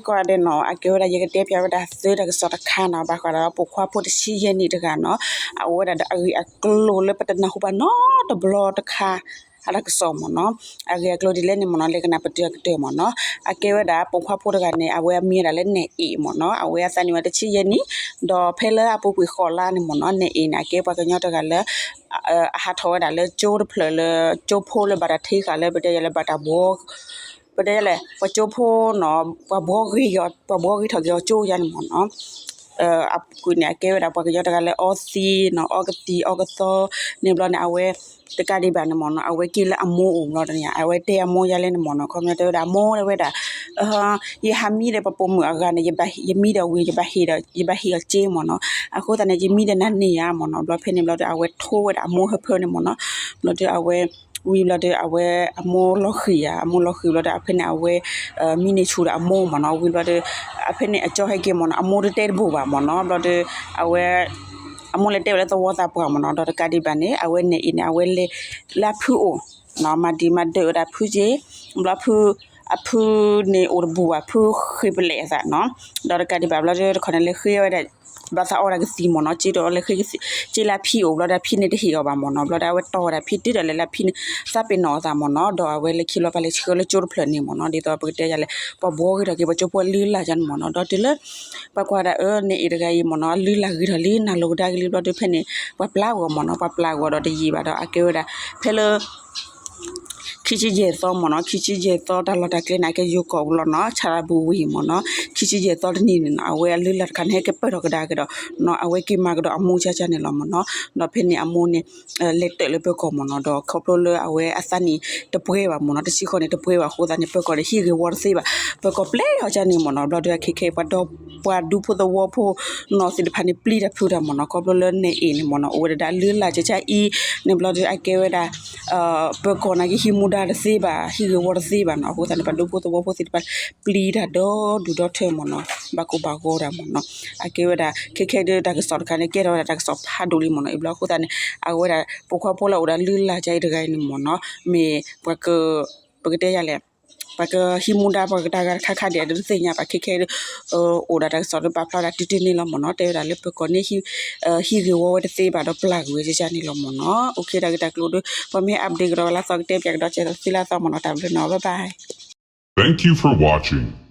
ကီးဒဲးနီၤ အကဲဝဲဒၣ် ယကတဲဖျါဝဲဒၣ်သုတၢ်ကစီၣ်တခါနီၤ ဘၣ်ဃးဒီးပိာ်ခွါဖိတဆံယဲၢ်နံၣ်တဂၤနီၤ အအိၣ်ဝဲဒၣ်ဒီးအဂ့ၢ်အကျိၤလၢပတနၢ်ဟူဘၣ်နီတဘျီတခါ အတၢ်ကစီၣ်မ့ၢ်နီၤ အဂ့ၢ်အကျိၤဒ်လဲၣ်န့ၣ်မ့ၢ်နီၤ လဲၤကနၣ်ပတုာ်အကတၢၢ်မ့ၢ်နီၤ အကဲဝဲဒၣ်ပိာ်ခွါဖိတဂၤန့ၣ် အဝဲအမံၤဝဲဒၣ်လၢနဲၣ်အ့ၣ်မ့ၢ်နီၤ အဝဲအသးနံၣ်ဝဲတဆံယဲၢ်နံၣ် ဒီးဖဲလၢအပူၤကွံာ်ဃီးလါန့ၣ်မ့ၢ်နီၤ နဲၣ်အ့ၣ်န့ၣ် အကဲပှၤကညီတဂၤလၢ အဟးထီၣ်ဝဲဒၣ်လၢကၠိတဖျၢၣ်လၢ ကၠိဖိလၢဘၣ်တၢ်ထံဃာ်လၢပတဲယၤလၢဘၣ်တၢ်ဘှီ ပတဲယၤလဲၣ် ပှၤကၠိဖိနီၤ ပှၤဘှီဂ့ၤ ပှၤဘှီဂ့ၤထီၣ်က့ၤအီၤကၠိယါန့ၣ်မ့ၢ်နီၤ အပူၤကွံာ်န့ၣ် အကဲဝဲဒၣ်ပှၤကညီတဂၤလၢအီသံးနီၤ အီကသံၣ်အီကသီန့ၣ်ဘျီန့ၣ် အဝဲ တကးဒံးဘၣ်န့ၣ်မ့ၢ်နီၤ အဝဲက့ၤလၢအမိၢ်အိၣ်ဘျီန့ၣ် အဝဲတဲအမိၢ်ယါလဲၣ်န့ၣ်မ့ၢ်နီၤ ခီပညီတဲဝဲဒၣ်အမိၢ်တဲဝဲဒၣ် ယဟးမံဒီးပပိာ်မုၣ်အဂၤန့ၣ် ယမံဒီးဝံၤ ယဘၣ်ဟ့ၣ်အီၤကၠ့မ့ၢ်နီၤ အဃိသတးန့ၣ် ယမံဒီးနၤန့ၢ်ဧါမ့ၢ်နီၤ ဘျီဖဲန့ၣ်ဘျီဒီး အဝဲထိဝဲဒၣ်အမိၢ်ဟၢဖၢန့ၣ်မ့ၢ်နီၤ ဘျီဒီးအဝဲ ဝံၤဘျီဒီး အဝဲအမိၢ်လီၤဃံၤဧါ အမိၢ်လီၤဃံၤဘျီဒီး အဖဲန့ၣ် အဝဲ မံန့ၢ်ဆူၣ်ဒီးအမိၢ်မ့ၢ်နီၤ ဝံၤဘျီဒီး အဖဲန့ၣ်အကၠီဟဲက့ၤမ့ၢ်နီၤ အမိၢ်တတဲတဘိၣ်ဘၣ်မ့ၢ်နီၤ ဘျီဒီး အဝဲ အမိၢ်လဲၤတဲဝဲလၢသဝီသးပှၢ်မ့ၢ်နီၤ ဒီးတကးဒံးဘၣ်န့ၣ် အဝဲနဲၣ်အ့ၣ်န့ၣ် အဝဲလဲၤလၢအဖုအိၣ် မၤဒံးမၤဒၢးဝဲဒၣ်ဖုက့ ဘျီဖု အဖုန့ၣ်အိၣ်တဘူၣ်ဘၣ် ဖုဃ့ပလဲာ်အသးနီၤ ဒီးတကးဒံးဘၣ်ဘျီဒီး တခီန့ၣ်လဲၤဃ့ဝဲဒၣ် ဘၣ်သးအီဒၣ်ကသံၣ်မ့ၢ်နီၤ က့ဒီးလဲၤဃ့ကသံၣ် က့လၢအဖံအိၣ်ဘျီဒီး အဖံန့ၣ်တဟ့ၣ်အီၤဘၣ်မ့ၢ်နီၤ ဘျီဒီး အဝဲတီၢ်ဝဲဒၣ်ဖံတုၤဒီးလဲၤလၢအဖံန့ၣ် သးပ့ၤနီၣ်အသးမ့ၢ်နီၤ ဒီးအဝဲလဲၤခံဘျီပာ်လဲၤဆှၢလၢကၠိတဖျၢၣ်န့ၣ်မ့ၢ်နီၤ ဒ်သိးပကတဲယၤလဲၣ် ပှၤဘှီဂ့ၤထီၣ်က့ၤ ပှၤကၠိဖိအလုၢ်အလၢ်ကန့ၣ်မ့ၢ်နီၤ ဒီးတုၤလၢ ပှၤကွၢ်ဒၣ်အၢ နဲၣ်အ့ၣ်တဂၤအံၤမ့ၢ်နီၤ အလုၢ်အလၢ်ဂ့ၤထီၣ်လံ နၢ်လိၤကဒါက့ၤလံ ဘျီဒီးဖဲန့ၣ် ပှၤပျၢ်ကွံာ်အီၤမ့ၢ်နီၤ ပှၤပျၢ်ကွံာ်အီၤဒီးတယံာ်ဘၣ်ဒီး အကဲဝဲဒၣ် ဖဲလၢ ခံဆံယဲၢ်သီမ့ၢ်နီၤ ခံဆံယဲၢ်သီတၢ်လီၢ်တၢ်ကျဲန့ၣ် အကဲယိၤကီၢ်အလီၢ်နီၤ ဆၣ်ရၤဘူဝ့ၢ်မ့ၢ်နီၤ ခံဆံယဲၢ်သီတနံၤန့ၣ်နီၤ အဝဲအလုၢ်အလၢ်တခါန့ၣ် ဟဲက့ၤပၢၢ်ထီၣ်ကဒါက့ၤဒီး အဝဲက့ၤမၤကဒီးအမိၢ်ကၠၢ်ကၠၢ်န့ၣ်လီၤမ့ၢ်နီၤ ဒီးဖဲန့ၣ်အမိၢ်န့ၣ် လဲၤတၢၢ်လၢပၢၤကီၢ်မ့ၢ်နီၤ ဒီးခီဖျိလၢအဝဲအသးနံၣ်တပှဲၤဘၣ်မ့ၢ်နီၤ တဆံဃီန့ၣ်တပှဲၤဘၣ်အဃိသတးန့ၣ် ပၢၤကီၢ်န့ၣ် ဟံၣ်ဂ့ၤဝီတသ့ဘၣ် ပၢၤကီၢ်ပျဲထီၣ်ကၠၢ်န့ၣ်မ့ၢ်နီၤ ဘျီဒီးအခဲခဲအံၤ ပှၤဒီ ပှၤဒူဖိသဝီဖိနီၤသ့ၣ်တဖၣ်န့ၣ် ပျံၤတၢ်ဖုးတၢ်မ့ၢ်နီၤ ခီဖျိလၢနဲၣ်အ့ၣ်န့ၣ်မ့ၢ်နီၤ အိၣ်ဝဲဒၣ်အလုၢ်အလၢ်ကၠၢ်ကၠၢ်အံၤန့ၣ် ဘျီဒီးအကဲဝဲဒၣ် ပၢၤကီၢ်န့ၣ်က့ၤဟံးမူဒါတသ့ဘၣ် ဟံၣ်ဂ့ၤဝီတသ့ဘၣ်နီၤ အဃိသတးန့ၣ် ပှၤဒူဖိသဝီဖိသ့ၣ်တဖၣ် ပျံၤတၢ်ဒီဒူၣ်ဒီထၢမ့ၢ်နီၤ ဘၣ်ကိၢ်ဘၣ်ဂီၤတၢ်မ့ၢ်နီၤ အကဲဝဲဒၣ် ခဲခဲဒုးတၢ်ကစီၣ်တခါန့ၣ် ကဲထီၣ်ဝဲဒၣ်တၢ်ကစီၣ်ဖးဒိၣ်လံမ့ၢ်နီၤ အံၤဘျီအဃိသတးန့ၣ် အဝဲဒၣ် ပိာ်ခွါဖိလၢအိၣ်ဒီးလုၢ်လၢ်ကၠၢ်အံၤတဂၤအံၤန့ၣ်မ့ၢ်နီၤ မ့ၢ်ပှၤက ပကတဲယၤလဲၣ် ပှၤကဟံးမူဒါပှၤကတၢၢ်ဂၤတခါခါဒံး အဒုးတသ့ၣ်ညါဘၣ် ခဲခဲဒုး အိၣ်ဒီးတၢ်ကစီၣ်ဒုးပာ်ဖျါဒၣ်တုၤတုၤန့ၣ်လီၤမ့ၢ်နီၤ တဲဝဲဒၣ်လၢပၢၤကီၢ်န့ၣ် ဟံးဂ့ၤဝီဝဲတသ့ဘၣ်ဒီးပျၢ်ကွံာ်ဝဲကၠၢ်ကၠၢ်န့ၣ်လီၤမ့ၢ်နီၤ အိၣ်ခ့ တၢ်ဂ့ၢ်တၢ်ကျိၤဒုး ပှၤမ့ၢ် update ကဒီးဝဲလၢသီကတဲပၠးကဒီးစဲးဒီးသုလၢအသီမ့ၢ်နီၤ တၢ်ဘျုးနီၤ bye bye. Thank you for watching.